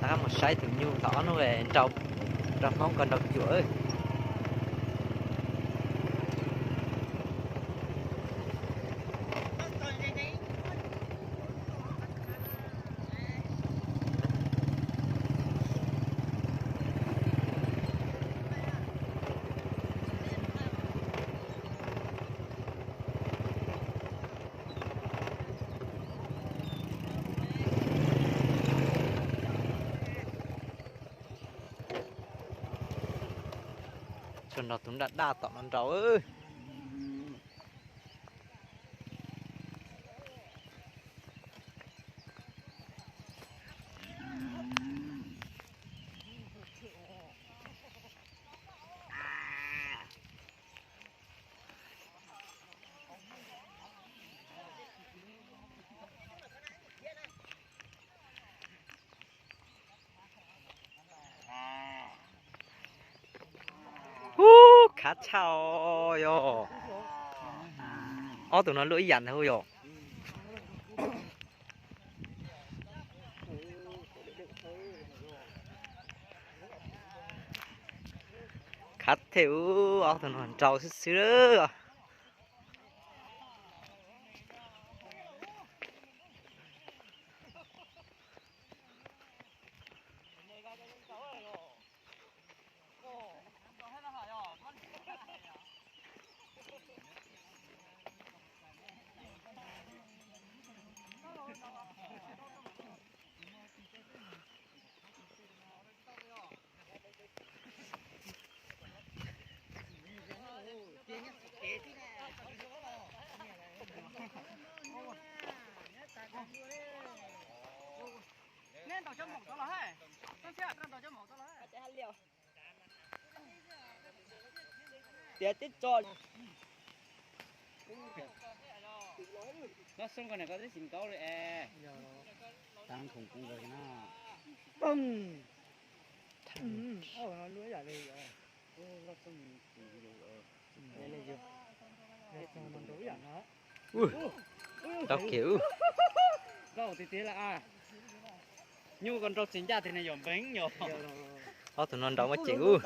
Mus saib tus nyuj thaum ob hnub nrau, nrau hmoob ko nrau cuam. Tsuas nrog tus daj daj tom no nrau. Ub, khav tshaj yog. Ob tug no luaj ib yam ntag yog. Khav thiab ub, ob tug no nrau xwb xwb. Neb ntaus cov maum tod los hais, koj thiab ntaus cov maum tod los hais. Tias tib tso. Loj xwb koj niam koj twb tsis nkaub li es. Tag khoom kuv nkaus na. Pum. Loj xwb. Tau kiag ub. Nyuj ko nrau txias ncaj tiag ne, yog npeev yog. Ob tug no nrau muaj ceem ub.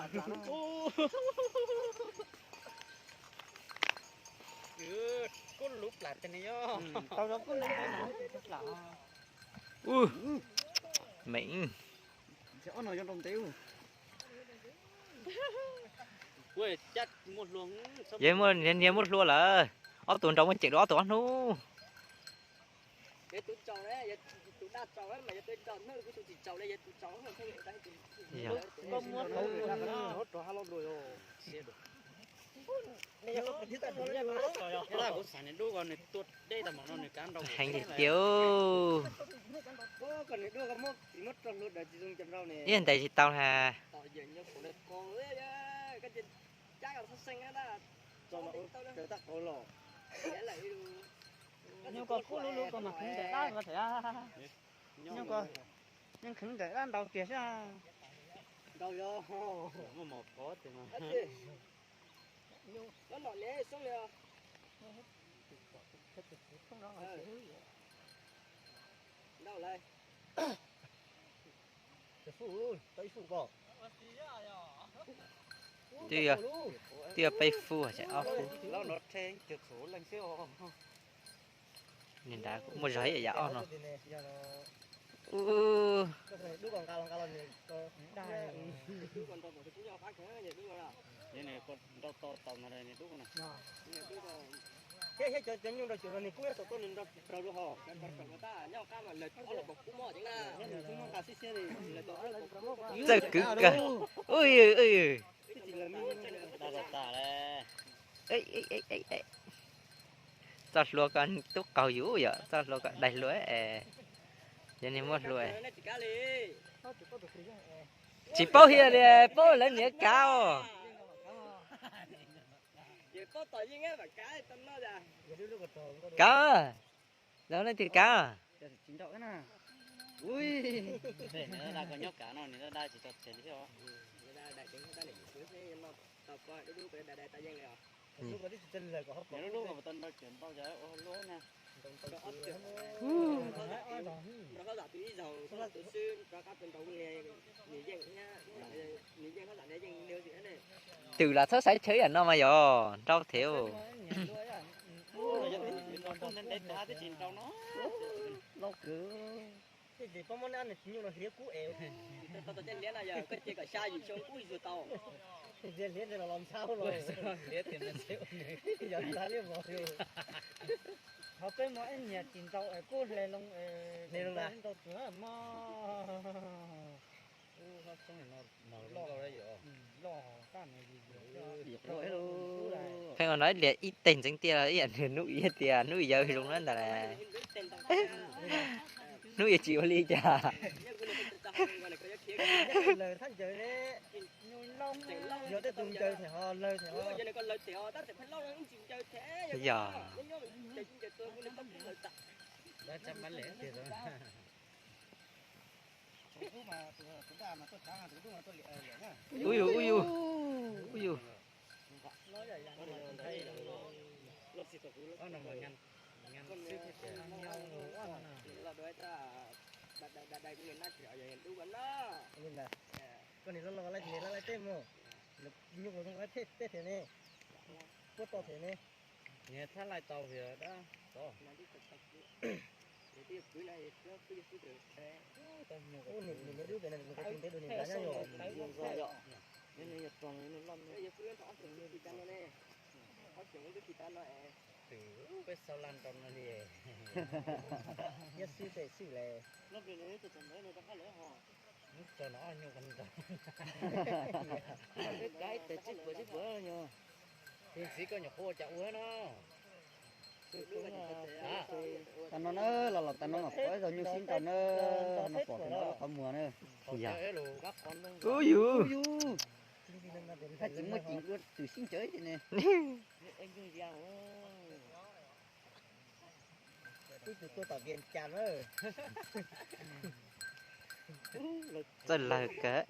Kub lub plam tiag ne yog. Ub, meem. Yog muaj niag muaj hlua lawm. Ob tug nrau muaj ceem dua ob tug ob hnub. Kuv xav niag dub ko nws tua dej tag mom no nws kav nrau heev tiag tiag. Ib ntes tsis tau has. Nyuj ko kub lub lub ko mas kheev nraim dab ko them. Nyuj ko yeej kheev nraim dab ntau tiag xwb. Twb yog, twb yog peb fub ces ob fub. Nws nrad kuj muaj zog ib yam ob no. Ub. Txawj kwv kawg. Ub, ub. Txoj hlua ko tub qaug yus yom, txoj hlua ko daig hlua es, yog niag muaj hlua. Tsis paub hia li, paub lawv niam kav os. Kav, lawv leej twg kav? Twm lam txhob xaiv chaw ib yam no mas yog nrau thiab. Qhov peb muaj ib nyiam tsis ntau es kuj hle loo, hle loo ntau tus mog. Pheej ua no ib liam ib teg ntxeev tiaj los ib yam nws hnub ib tias hnub yawg zoo na ntawd. Hnub yawg tsis ua li cas. Yog tej tus ncaws thiab ho lawg thiab ho. Yog. Ub yus, ub yus, ub yus. Koj nim los los laij nim laij laij tej mus, nyuj los zoo laij tej thiab ne, puab tau thiab ne. Niag thab laij tau vim dab tod. Ub, nws nws dub pem no nws ko tus ntev dua nws nrad nyob yom. Twb peb xaub laj nrau no li. Thiab xwb tes xwb le. Ub, tso no ob nyuj ko nrau. Ib tes tsib puas tsib puas yog. Tus ntxiv koj nyuam qhuav ua cas ua no. Tag no na, los los tag no mas pom ib zaug nyuj sib nrau na, no pom tus no lub qhov muag na. Ub yus. Haj tsis muaj ceem dua tus sib ncaws ne. Ib tug tuaj tom Vias Cas na. Txawj lawg kawg.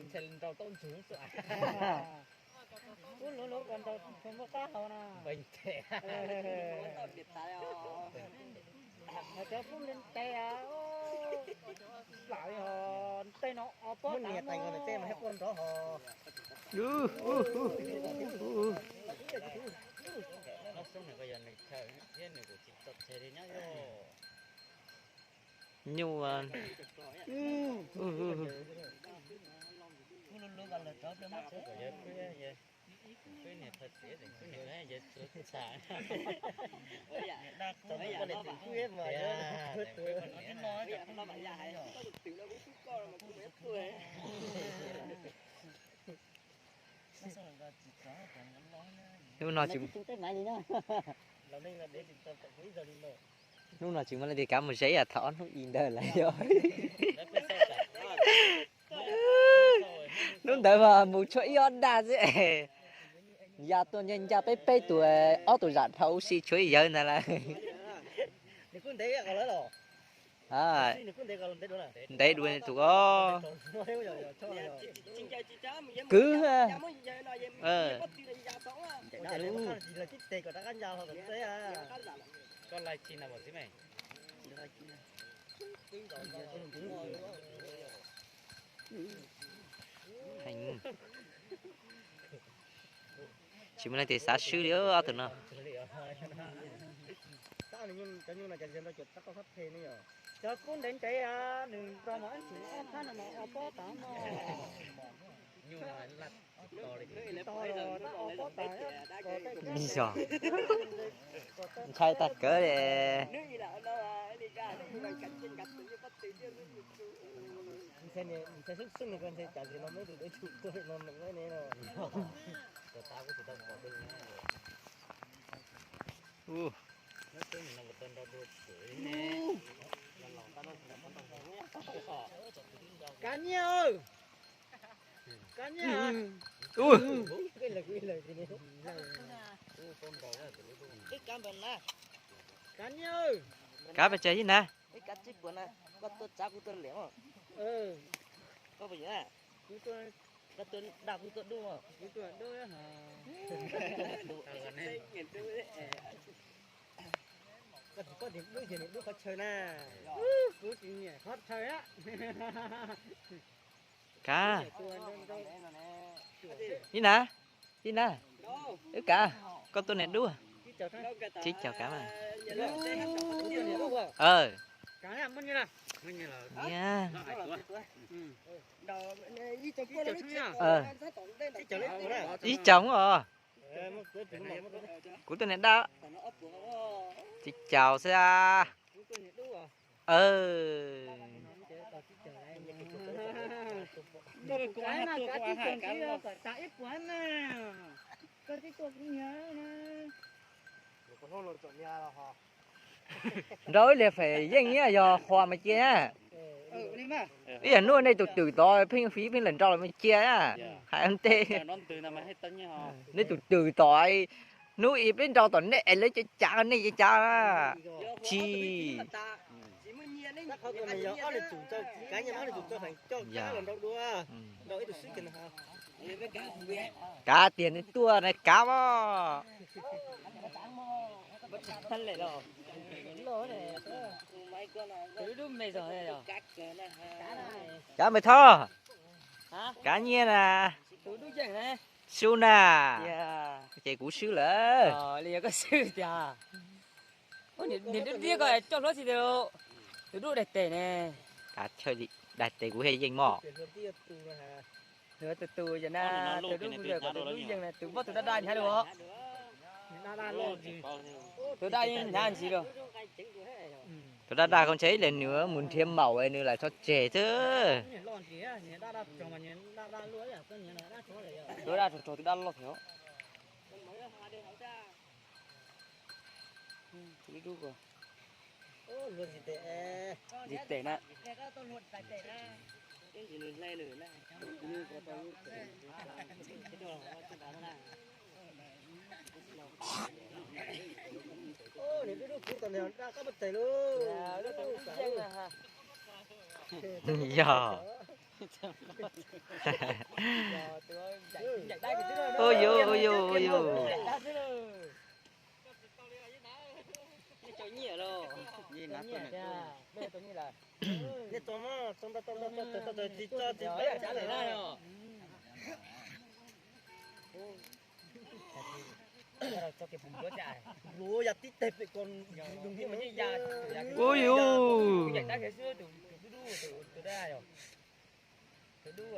Ntshai nrau taub ntsug xwb. Ub, luv luv ko nrau muaj qab hau na. Cov kub ntev ntev, lam li ho ntej no os pob tas no. Nyuj. Hnub no tsis, hnub no tsis muaj leej twg kav mus ze ib yam thaum ob hnub i ntawd lawm yog. Hnub ntawd mas mus tshuav ib ob daj xwb. Ya tuaj nca peb peb tus, ob tug zam dhau ua si tshuav ib yawg ntag lawm. Ntev dua tus os. Kwv. Heev. Tsis muaj leej twg xav swb li ob tug no. Cov kub ntev ntev, nws nrau mas ib tsum ob thab no mas ua pob tas no. Yog. Ntshai tag kawg li. Kav nyiaj, kav nyiaj. Kav nyiaj, kav pes tsawg ib na? Koj tuaj tsav kuv tuaj liam, koj puas yuav? Kuv tuaj, koj tuaj dab kuv tuaj dub. Kuv tuaj dub. Koj tsis paub tias dub ces nws dub qhov chaw na. Kuv tsis nyiam qhov chaw a. Kav. Ib na, ib na, wb kav, koj tuaj niam dub. Tsis caum kav mas. Ib caum os. Kuv tuaj niam dab. Tsis caum xwb. Nrau ib lig fem yeej nyiaj yog qhua mas cia na. Ib yam hnub nej tus twm tod pheej fiv pheej lam nrau los mas cia na. Hais ua ntej, nej tus twm tod hnub ib peb nrau tom nej es lawv cav cav nej cav cav na. Tsis kav tias nws tuaj na kav mas. Kav mas thoj, kav nyiaj na. Swb na. Ces kuv swb lawm. Niam dib dib ko coj hlub tsis tias tus dub daim tes ne. Kav chaw li daim tes kuv he yeej mog. Tus tus yam na, tus dub kuv yawm kom tus dub yeej na, tus npoj tus dab dab hnyav dua. Tus dab yeej hnyav ntsis dua. Tus dab dab koj ntshe ib leeg nws mus nrhiav maum nws lam tso tseg xwb. Tus dab rog rog tus dab loj thiab. Ntxiv tes na. Yog. Ua yus, ua yus, ua yus. Ua yus. Tus dub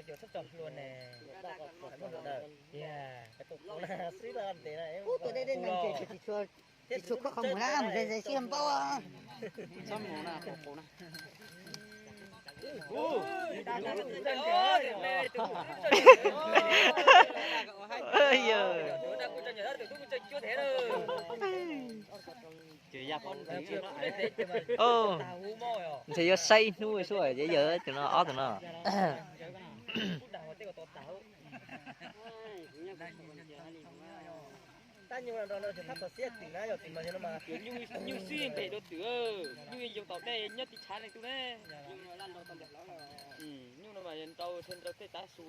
txhob tso hlua ne. Tus dej dej no tsis tshua khob qhov mus na, mus ze ze sib npaub. Ntshe yuav saib ib hnub xwb ces yog tus no ob tus no. Nyuj xwb npem rau twm, nyuj yoo tom dej nyob tib tshav leej twg ne. Nyuj no mas nrau nrau tej tav su.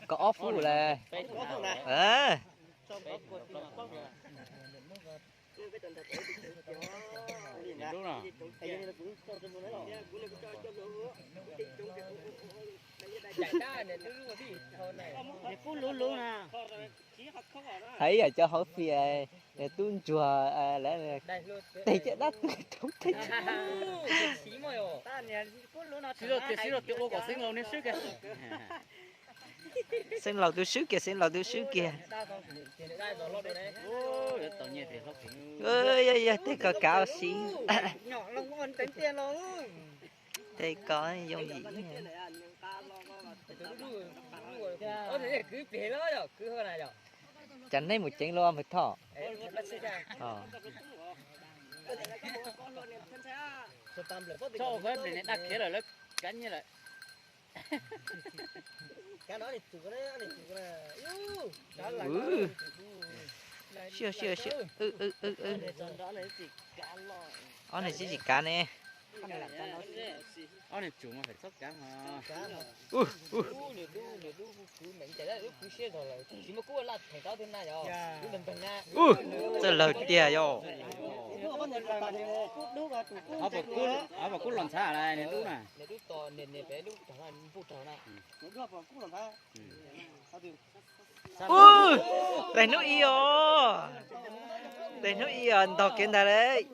Kaum ob fub lawm. Hais yam cov hauv fias, tub ntsuag lawv tes caj dab rau teg. Xeeb laus twb swb kiag, xeeb laus twb swb kiag. Yog yog tej ko kav siv. Tej ko yooj yim. Cas nej mus ceev lub Maiv Thoj? Ob niag tsis tsis kav ne. Txawj lawg tiag yom. Ob pom kub los ntxhab lawm nws dub na. Ub, tes hnub ib os. Tes hnub ib os, ntog kev ntag lauj.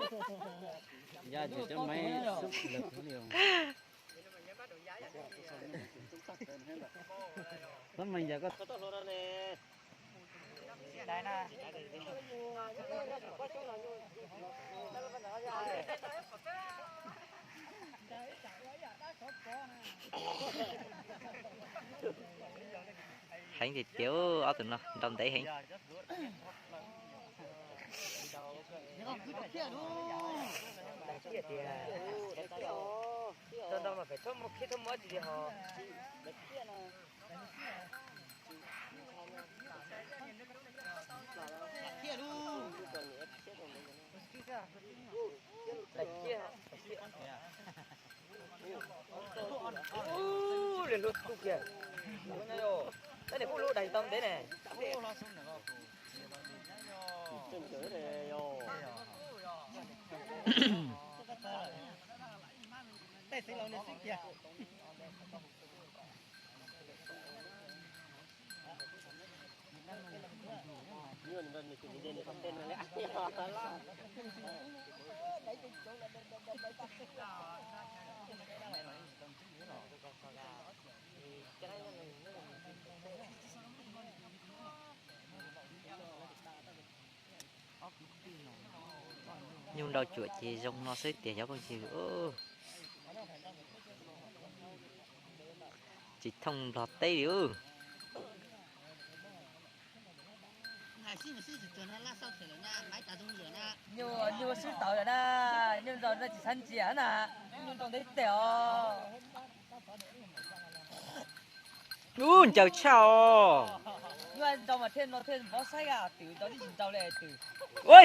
Heev tiag tiag, ob tug no nrau ntev heev. Ub, lwm hlub kuj kiag. Tab nim kuj hlub dais tau ntev ne. Nyuj nrau cuam ces zoo no xwb tiag cov phooj ywg. Tsis thooj Nplog teb li. Nyuj, nyuj sib tawv lawm na, nyuj nrau no tsis txhob ntsia na, nyuj nrau ntev tiag os. Ub, ncaws tshaj os. Nyuj nrau mas thiaj no thiaj npov saib twm nrau tib tsis nrau li twm. Ua,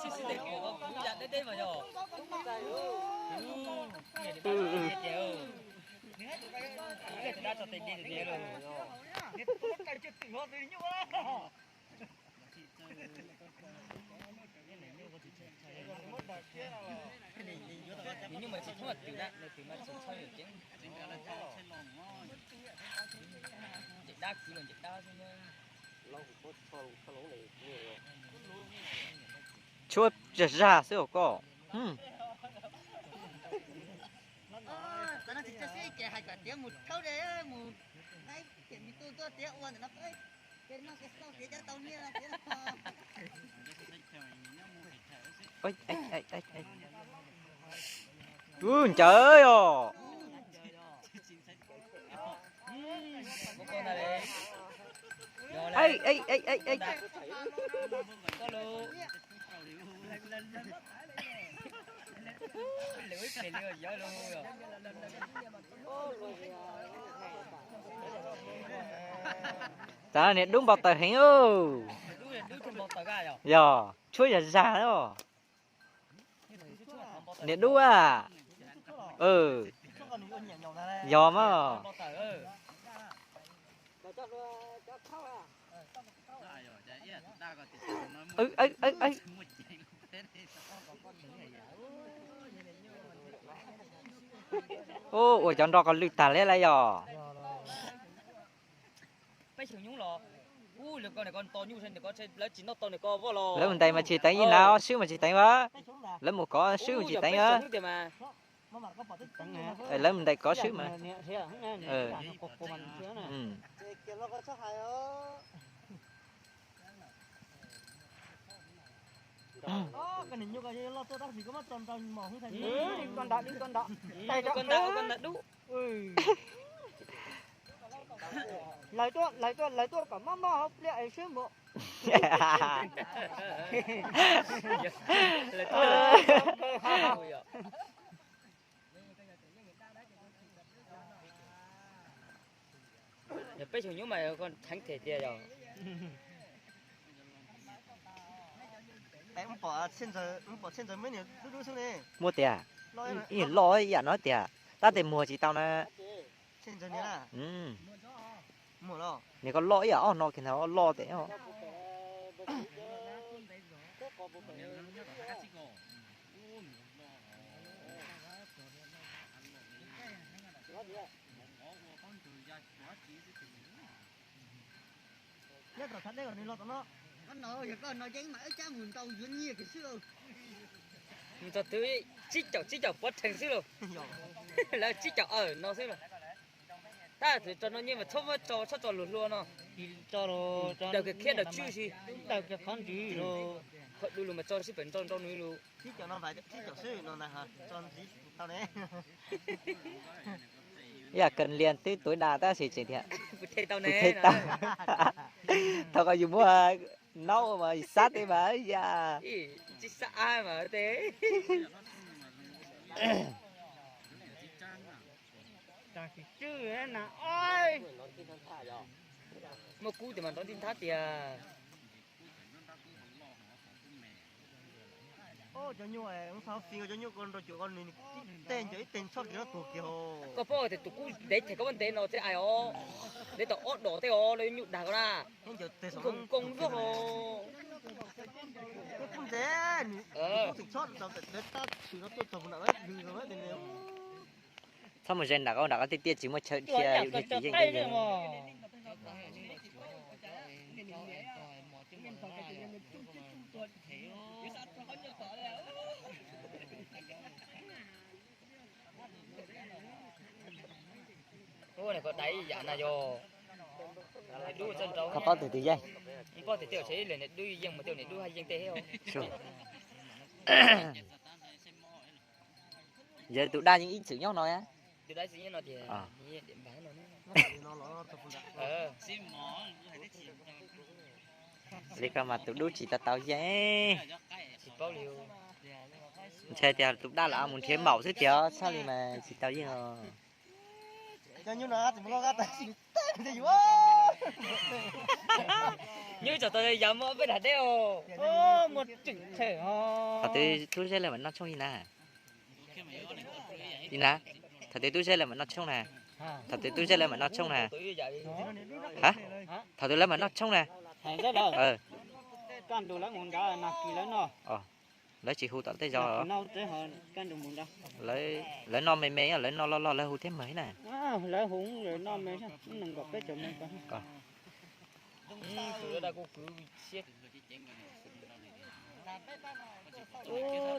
sib sib tes kuv yam deb deb mas yog. Dab tso tes deb tiag tiag lauj. Nws nyuj mas tsis txhob twm na, nws twm mas tsis txhob yuam ceeb. Nce dab kwv los nce dab xwb na. Tshuab zag zag xwb os koj. Ub, ncaws os. Tav niag dub npau taws heev. Yog tshuab zag zag os. Niag dub a. Yog mas. Ub, ua cov nrau ko lwj tag li lawm yog. Lawv mus ntais mas tsis teev ib na, swb mas tsis teev a. Lawv mus kov swb mas tsis teev a. Lawv mus ntais kov swb mas. Koj niam nyuj ko yog loj tuaj tab sis koj muab tso nrau mos hwv tag. Koj nram, koj nram, koj nram dub. Lawv tuaj, lawv tuaj, lawv tuaj kom mob mob hauv pliaj es sib mus. Yog peb xyoos nyuj mas koj theev them tiag yog. Muaj tiag, ib loj ib yam no tiag, tab tes muag tsis tau na. Nws koj loj ib yam ob no kiag ntag, loj tes. Mus txog twg tsib caum tsib caum pov rhees xwb lauj. Lawv tsib caum awm no xwb lauj. Tab sis tso no nyiaj mas txhob muab tso, txhob tso luag hlua no. Daws kiag khiab daws tswj si. Qhov du lug mas tso sib pem nrau nrau nws lug. Ib yam kawg lias twb tuav da tab sis tseem tias kuv them tau. Thaum koj yus muaj naub mas xab teb mas yam. Muaj kub tias mas nrov tij nthab tias. Cov nyuj, cov nyuj ko nrau cuam ko nws ib teg ncaws ib teg tshoj kiag no tuag kiag. Koj paub tias tus kub ntev teg koj muab ntev no teb ais os, ntev tau ob dos tej os, lawv nyuj dag ko na. Koo koo luaj os. Txhob mus ze nram qab nram qab tiaj tiaj tsis muaj chaw dhia yus dhia tsis yeej. Koj paub tus twg yeej? Paub tias tej zaum niam dub yeej mus tej niam dub haj yeej tej. Yog tus dab yeej ib txwm nyob no. Li ko mas tus dub tsis tau tau yeej. Ntshai tias tus dab lam mus nrhiav maum xwb tiag, txhob li mas tsis tau yeej os. Nyuj tso tau yam muaj peb dag deb os. Muaj tseem them os. Thaum twg tub zeb lawv mam noj tshoob li na. Li na, thaum twg tub zeb lawv mam noj tshoob na. Thaum twg tub zeb lawv mam noj tshoob na. Ha, thaum twg lawv mam noj tshoob na. Lawv tsis hu tom tej zos. Lawv noj me me, lawv noj loj loj lawv hu thiab mas na.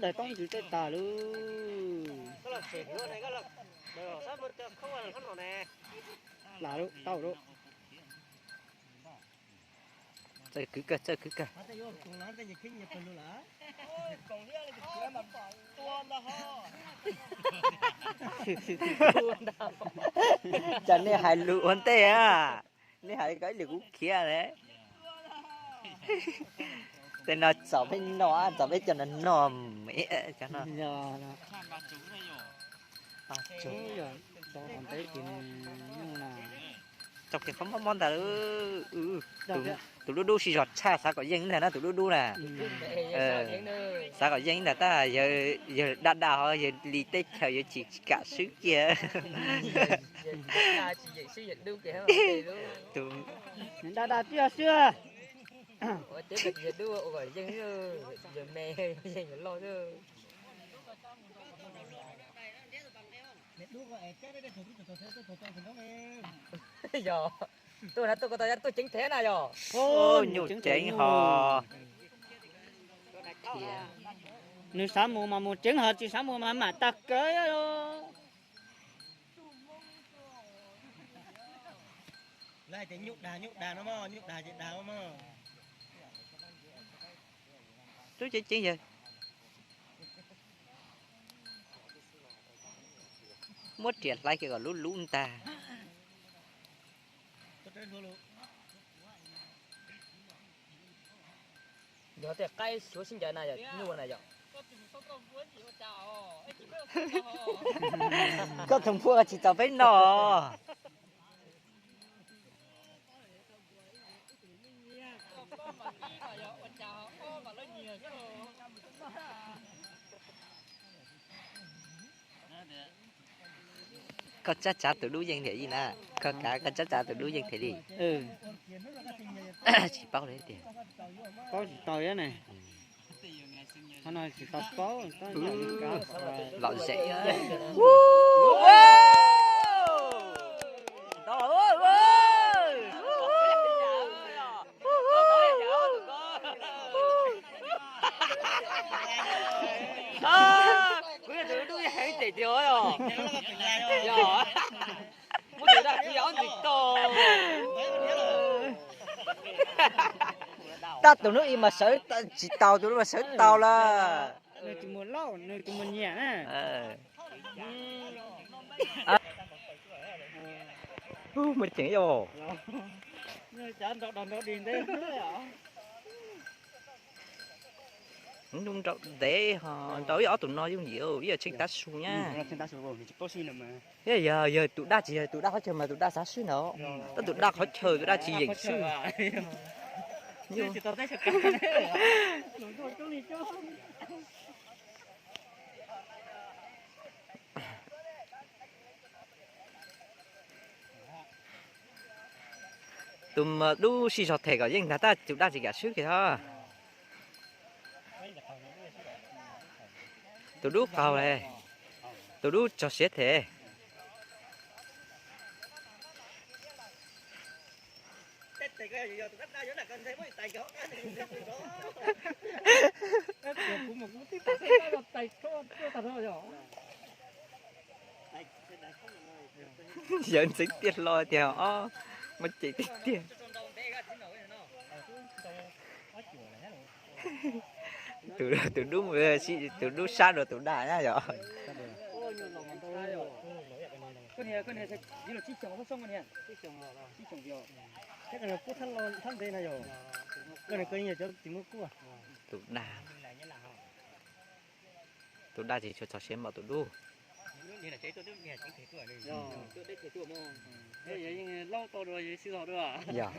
Daim toob ntsis tej tas lawm. Lam lawm, tau lawm. Txawj kwv kawg, txawj kwv kawg. Cas nej hais lus ua ntej a? Nej hais ko ib li kuv khiav ne. Tej no txom peb noj, txom peb cov no noj. Txog kiag qhov mob mob ntag. Tus dub dub sib zog tshaj, xav kom yeej ntag na tus dub dub na. Xav kom yeej ntag tab yawg daj daj ho yawg li teb chaws yawg tsis kam swb kiag. Daj daj tiag xwb. Yog tuaj na, tuaj ko tau yog tuaj ceev thev na yog. Nyuj ceev ho. Nws xav mus mas mus ceev, ho tsis xav mus mas mam tag kawg. Lawv hais tias nyuj dag nyuj dag no mog, nyuj dag ces dag mog. Lub ceev ceev yawg muab riam hlais kiag kom lub lub ntag. Yog tej qaib suav sib ncaws na yog nyuj na yog. Koj tus npua tsis txaus peb noj. Koj tsab tsav tus dub yeej thiaj li na. Koj kav koj tsab tsav tus dub yeej thiaj li. Tsis paub li tiag. Paub tsis tau ne. Qhov no tsis tau paub. Lom zem. Kuv yog tus dub heev tiag tiag os. Yog, muab tus daj kuv yog ob ntsis tau. Tab tus hnub ib mas sawv tsis tau, tus hnub mas sawv tau lawm. Nws tsis muaj lauj, nws tsis muaj nyiam na. Muaj ceem yog. Nraum ntev ho nraum ib ob tug no yooj yim, ib yam tsheej tav su nyab. Yog, yog tus daj tsis yog tus daj qhov chaw mas tus daj xav swb ntawd. Tab tus daj qhov chaw tus daj tsis yeem swb. Tus dub sij zog them kom yeej ntag tab tus daj tsis kam swb kiag os. Tus dub qaug, tus dub tso siav them. Yawg ntxeev tiaj hlo tiag os, muaj ceem tiag tiag. Tus dub, tus dub sab rau tus daj na yog. Tus daj, tus daj tsis tshua txog siab npaum tus dub. Yog,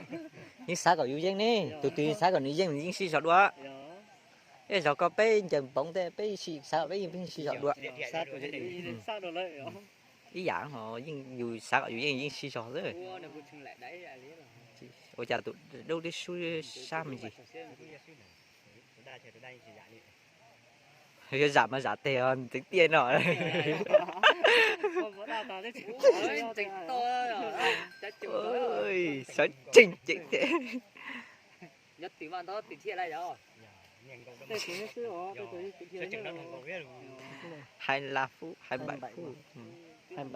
yeej xav kom yus yeej ne, tus twg xav kom nws yeej nws yeej sib zog dua. Ib zaug koj peb ncaws npoov tej peb xav kom peb yeej sib zog dua. Ib yam ho yeej yus xav kom yus yeej yeej sib zog xwb. Ua cas tus dub twb sub sab me ntsis. Yuav zam mas zam tes ntxeev tiaj no. Sawv tsees ceev tiag. Hais lab fub, hais npaim fub. Twm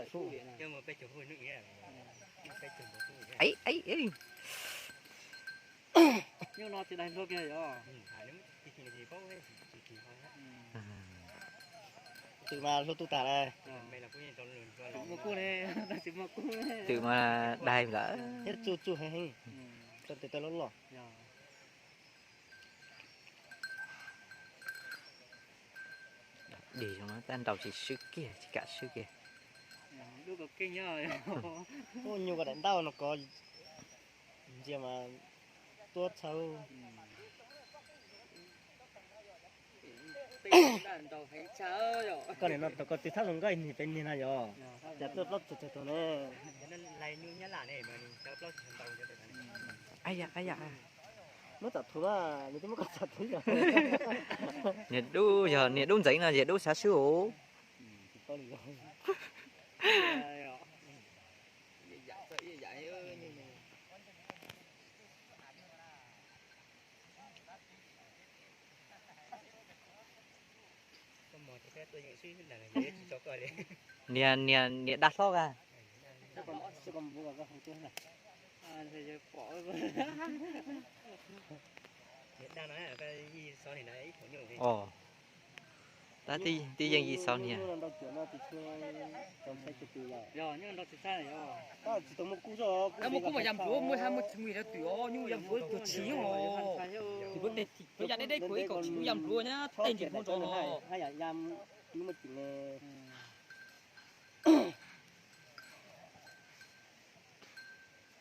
mas hlub tub tas lawm. Twm mas dai lawm. Thiab txuj txuj heev heev. Tau tes tau loj loj. Dig zoo no tab nraud tsis swb kiag, tsis kam swb kiag. Ua nyuag daim ntaub no ko ntsia mas tuab txhawb. Koj nim no tau koj twb txhab zoo nkauj ib niag peb niag na yog. Cas tuaj plaub txog txog tus ne. Muab tam thuv, nws twb muab koj tam thuv yog. Niag dub yog niag dub ntxeev no ces dub xav swb os. Niag, niag, niag dab hlob a. Os, tab twb yeej yim xaus niag. Muaj kub mas yam npluav muaj hab muaj tsis muaj yam twm os, nyuj yam npluav tuag tsis os. Yam deb deb kuv ib kaum tsis muaj yam npluav na, tej nrim hmo nrov os.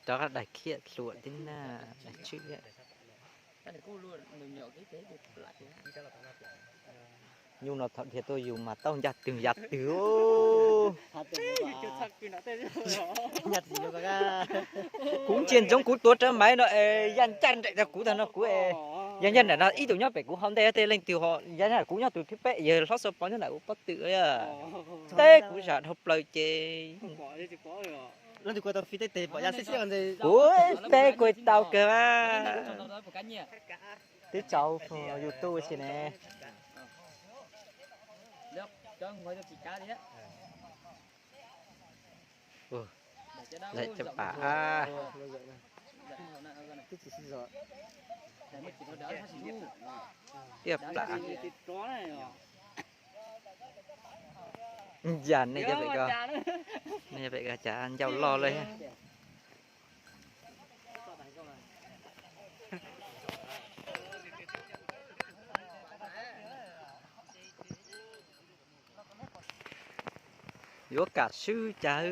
Rov qab daig khiaj hluas tib na, daig tshwj thiab. Nyuj no thaum dhia tuaj yus mas tau ncaj twg yam twg. Kuv ntsia ntsoov kuv tuav rawv maiv no es yaj ncaj nraim tag kuv tag no kuv, yaj ncaj nraim no ib tug nyob pem kuv hauv ntej tej leej twg ho, yaj ncaj kuv nyob tus thib peb, yawg hlob Xab Pov nyob nram ua pob tw. Teb kuv zam dhau plaws ces kuv peb kuj tau kawg mas. Twb tsaus YouTube si ne. Lawv cov pam, tiaj plam. Yam nej cov pem ko, nej cov pem ko cas ncauj loj lawm. Yuav kam swb cas.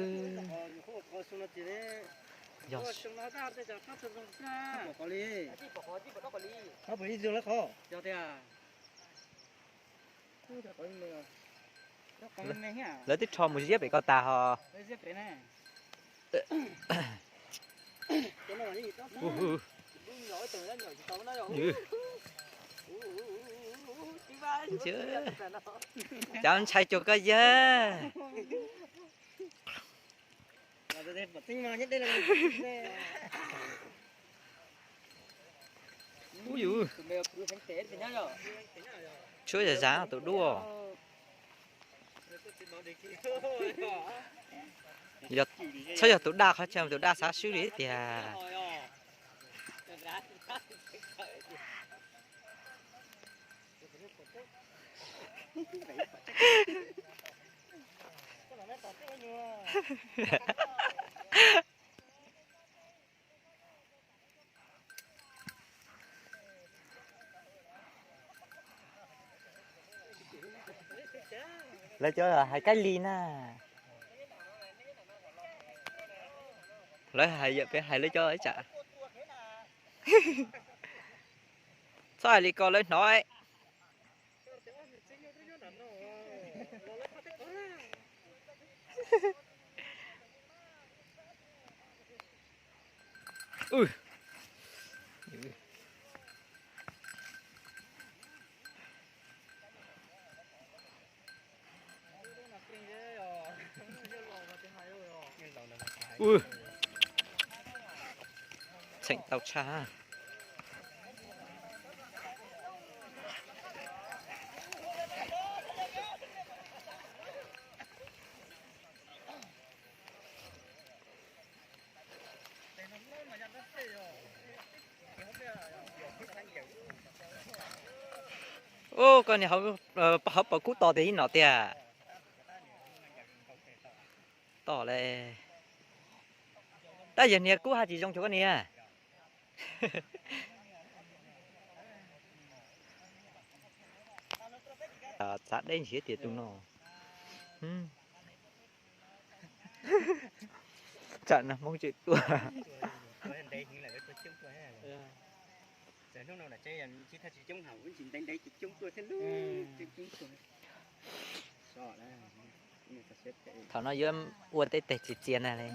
Lawv twb rho mus ziab pem ko tag ho. Cov ntshai cuag koj yawg. Ub yus, tshuab zam zam tus duaj. Txhob yog tus daj qhov chaw tus daj xav swb li tiag. Lawv cov hais kab li na. Lawv hais yam peb hais lawv cov ib tsam. Txhob hais li ko lawv hnov. Txheem tau tshaj. Ub, koj niag hauv paus kub tos tias ib no tiag. Tom le. Tab yawg niag kub haj tsis zoo cuag koj niag. Txav deb ntshiav tias tus no. Tsam no Hmoob tseem tuaj. Thaum no yuav ua tej teg txias txias na li.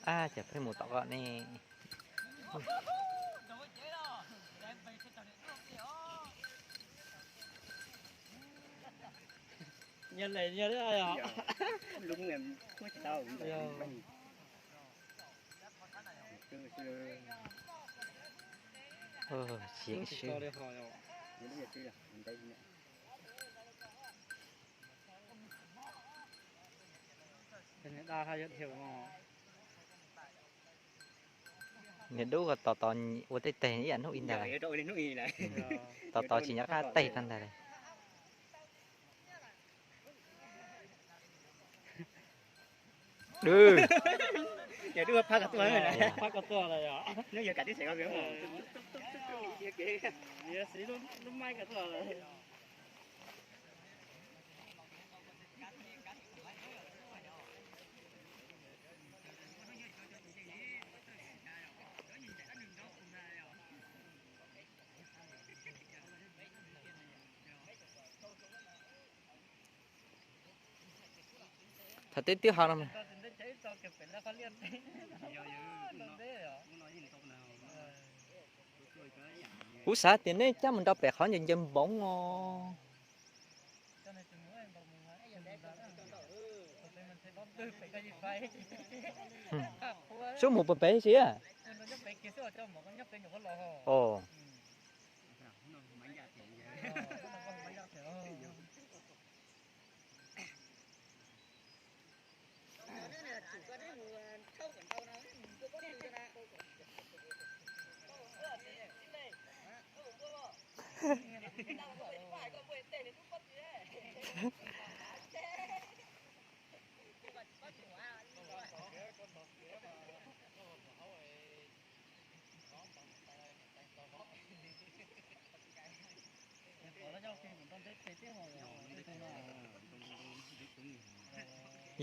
Ab, ces pheej mus tom koj ne. Tseem swb. Niag dub tos tos ua tej teg ib yam hnub ib ntag. Tos tos tsis nco qab teg tag ntag li. Thaum twb twb ho no, kuv xav tias neb cab mus nrau pem qhov ncaws ncaws npoov os. Sub mus puag pem si.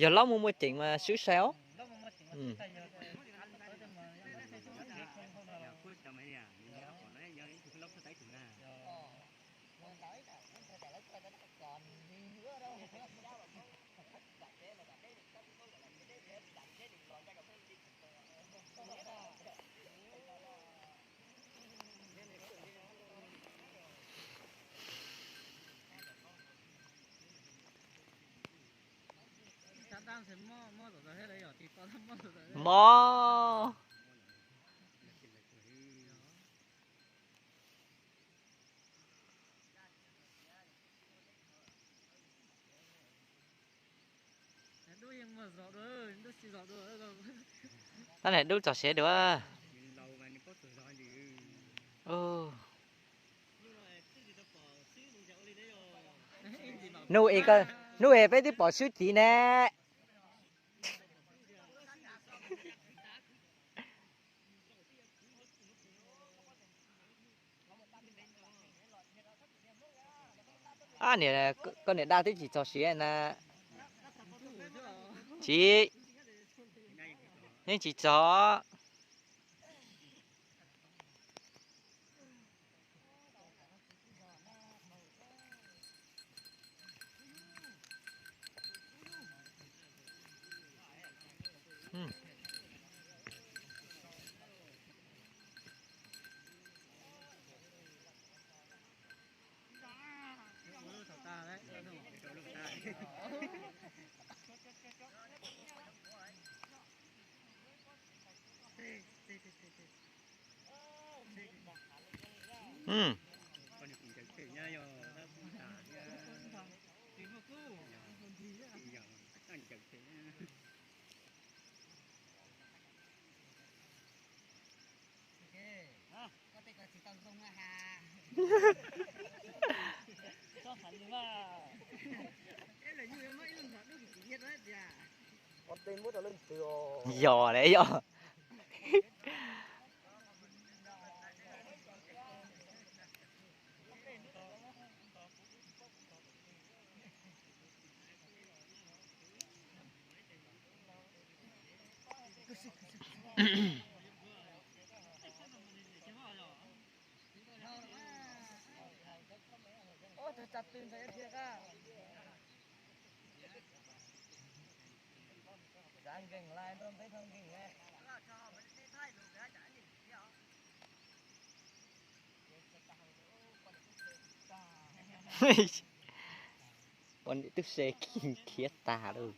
Yog laub muaj muaj ceem mas swb sai os. Mob. Tab niag dub txog siav dua. Hnub es, hnub es peb twb pom swb tid ne. Ab niam, koj niam dab twb tsis txog siav na. Tsis, yeej tsis txog. Yog le yog. Poj niam tub se khiav tag lawm.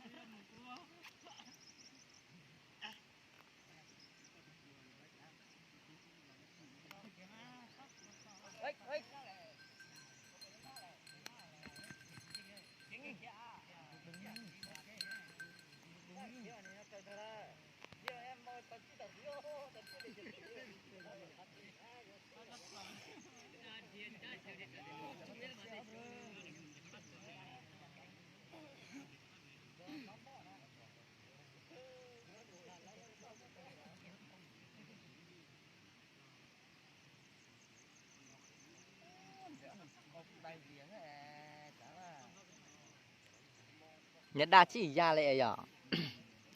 Nyias daj tsis ya li yom.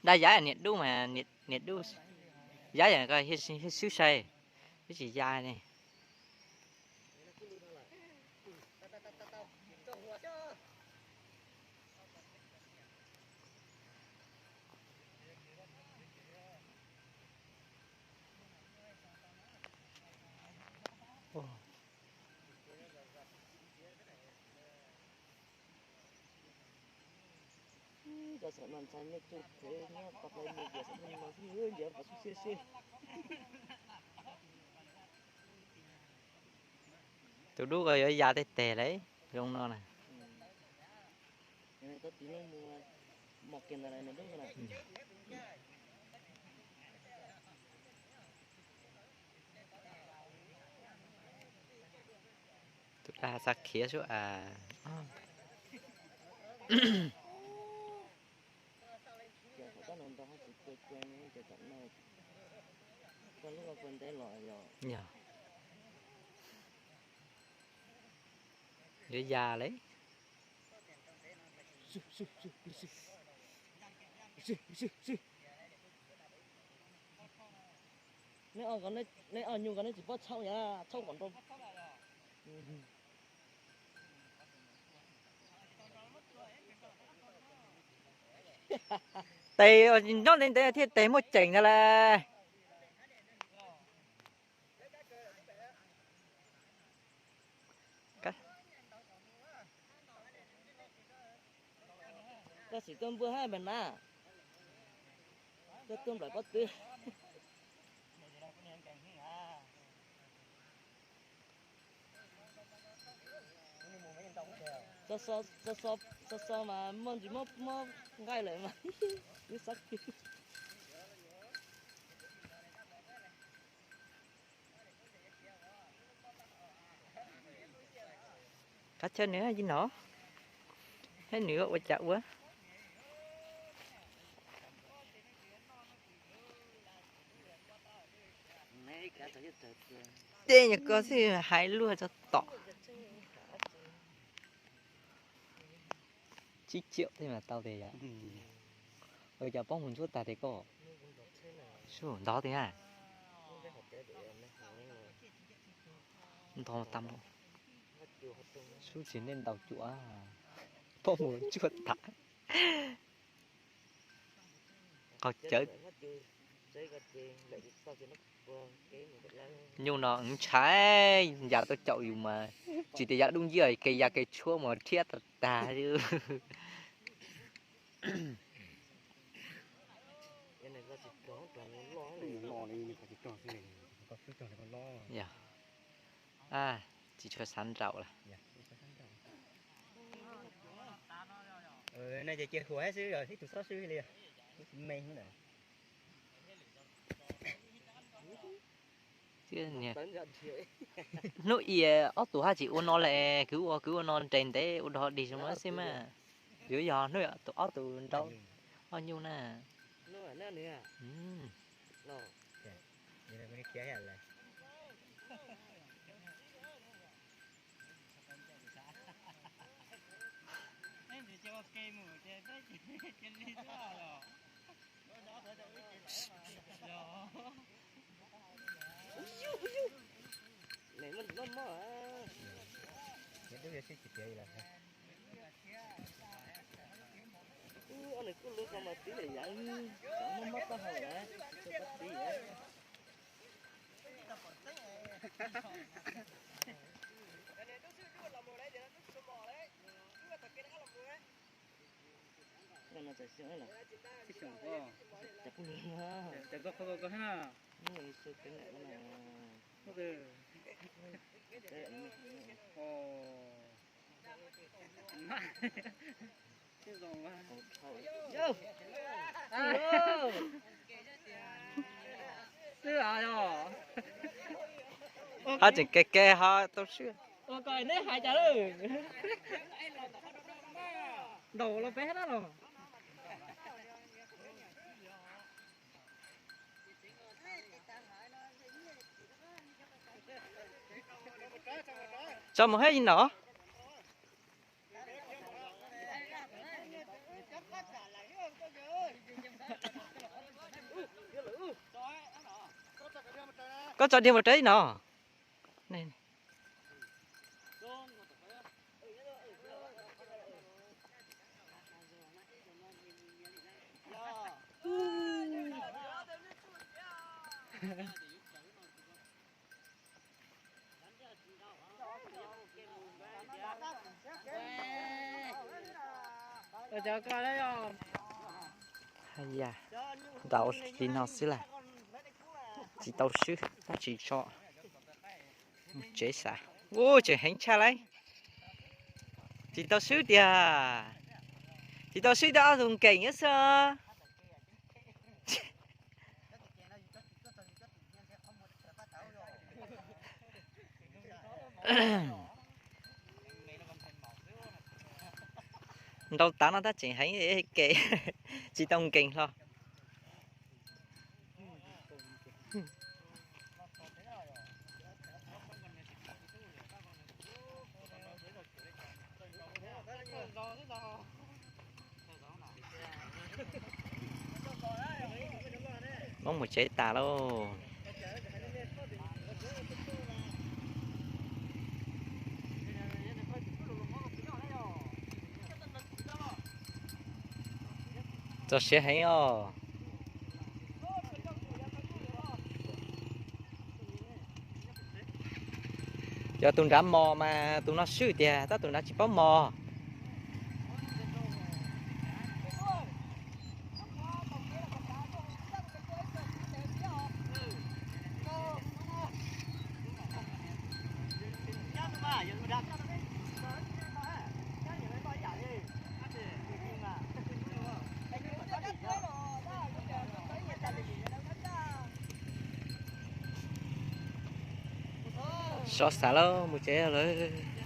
Daj yab niam dub mas, niam dub yab yam ko swb sai, twb tsis ya li. Tus dub ko yuav ya tej teg lauj, zoo no na. Tus dab xav khiav sub as. Yog. Yuav ya li. Neb ob nyuj ko neb tsis paub txhawb, txhawb kom nrau. Tes nyob ntev ntev thiaj tes muaj ceem ntag las. Koj sim tuaj npuaj hab me na, tuaj tuaj nplawm pob tw. Xo xo mas muaj ntsis mob mob nqaij lawm mas wb xav kiag. Qab chaw nws ib no, thiab nws ua cas ua. Tej nyuag ko xwb hais luag tso tom. Tsib tsiaum tej mas tau tiag yom. Ua cas pob mus ntsuab tag tiag koj. Sub ntov tiag na. Ntov tag mus. Sub tsis nej ntaus cuam. Pob mus ntsuab tag. Qhov cawv. Nyuj no ntshai, yam tuaj caum yus mas tsis tias yam dub nciab, kev ya kev tshuab mas rhiab tag tag. Tsis tshua xav nraum lawm. Nej ces cia huam xwb, ib tug xob swb li, tsis me. Hnub i ob tug haj tsis ua no le, kwv ua kwv ua no nres ntev ua dog dig zoo no xwb mas. Yuav yog hnub ob tug nrau ob nyuj na. Hab tseem ke ke ho tau swb. Ua ko neb hais cas lawm? Ntaus los peb hab na los. Tso mus hab ib no. Koj tso diag mus rau ib no. Hais yam ntaus li no xwb las, tsis tau swb tab tsis tso. Mus tsev xav. Ua tseem heev tshaj lauj. Tsis tau swb tiag. Tsis tau swb tiag, ob tug nkees nyob xwb. Ntaus tav no tab tseem heev, ke tsis tau nkees hlo. Muab mus tsev tas lauj. Txog siav heev os. Yog tus nrad mos mas tus no swb tiag, tab tus nrad tsis paub mos. Sov xav lawm, mus tsev lawm.